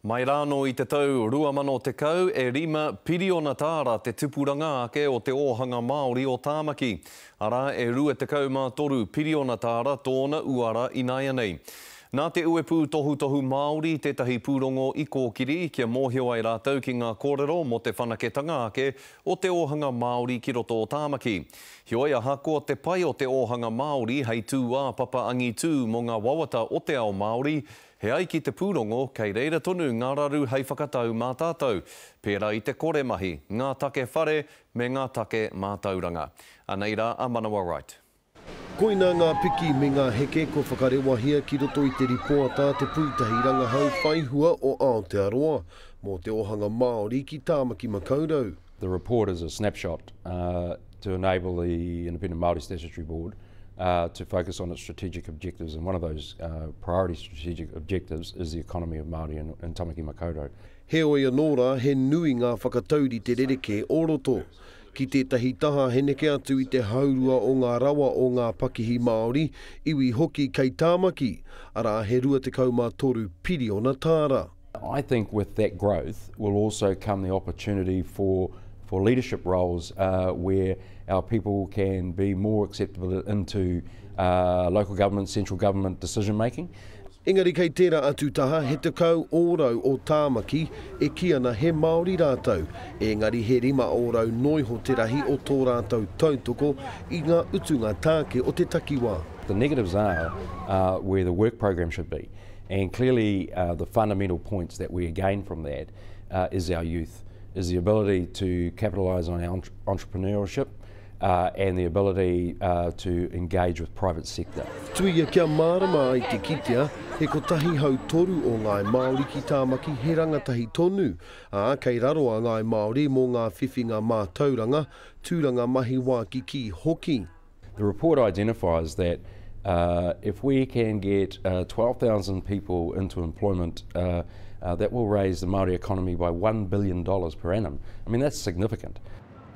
Mai rānō i te tau 2010, e rima piriona tāra te tupuranga ake o te ōhanga Māori o Tāmaki. Arā, e 23 piriona tāra tōna uara ināianei. Nā te Uepū Tohutohu Māori tētahi pūrongo i kōkiri kia mōhio ai rātou ki ngā kōrero mō te whanaketanga ake o te ōhanga Māori ki roto o Tāmaki. Heoi, ahakoa te pai o te ōhanga Māori hei tūāpapa angitū mō ngā wawata o te ao Māori, He ai ki te pūrongo, kei reira tonu ngā raru hei whakatau mā tātou, pērā i te kore mahi, ngā take whare, me ngā take mātauranga. Anei rā a Manawa Wright. Koinā ngā piki me ngā heke kua whakarewahia ki roto i te ripoata a Te Pūtahi Rangahau Whaihua o Aotearoa mō te ōhanga Māori ki Tāmaki Makaurau. The report is a snapshot to enable the Independent Māori Statutory Board to focus on its strategic objectives and one of those priority strategic objectives is the economy of Māori in, in Tamaki Makaurau. Heoi anō rā, he nui ngā whakataurite rerekē o roto. Ki tētahi taha he neke atu i te haurua o ngā rawa o ngā pakihi Māori, iwi hoki kei Tāmaki, arā he 23 piriona tāra. I think with that growth will also come the opportunity for for leadership roles uh, where our people can be more acceptable into uh, local government, central government decision making. Engari kei tērā atu taha he 10 ōrau o Tāmaki e kī ana he Māori rātou, engari he 5 ōrau noiho te rahi o tō rātou tautoko i ngā utunga tāke o te takiwā. The negatives are uh, where the work program should be. And clearly uh, the fundamental points that we gain from that uh, is our youth, is the ability to capitalise on our entrepreneurship, uh, and the ability uh, to engage with private sector. Tuia kia mārama ai te kitea, he kotahi hau toru o Ngāi Māori ki Tāmaki he rangatahi tonu, ā, kei raro a Ngāi Māori mō ngā whiwhinga mātauranga, tūranga mahi wā kikī hoki. The report identifies that uh, if we can get uh, 12,000 people into employment, uh, uh, that will raise the Māori economy by $1 billion per annum. I mean, that's significant.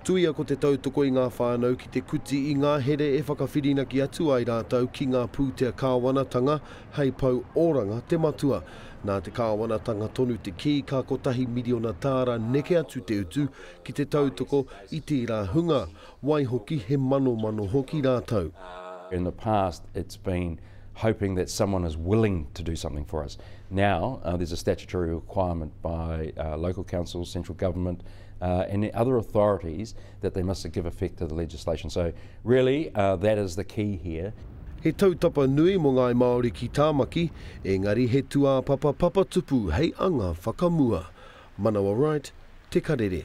Tuia ko te tautoko i ngā whānau ki te kuti i ngā here e whakawhirinaki atu ai rātou ki ngā pūtea kāwanatanga hei pou oranga te matua. Nā te kāwanatanga tonu te kī ka kotahi miriona tāra neke atu te utu ki te tautoko i tērā hunga, waihoki he manomano hoki rātou. In the past it's been hoping that someone is willing to do something for us. Now uh, there's a statutory requirement by uh, local councils, central government uh, and other authorities that they must give effect to the legislation. So really uh, that is the key here. He tautapa nui mō Ngāi Māori ki Tāmaki, engari he tūāpapa papatupu hei anga whakamua. Manawa Wright, Te Karere.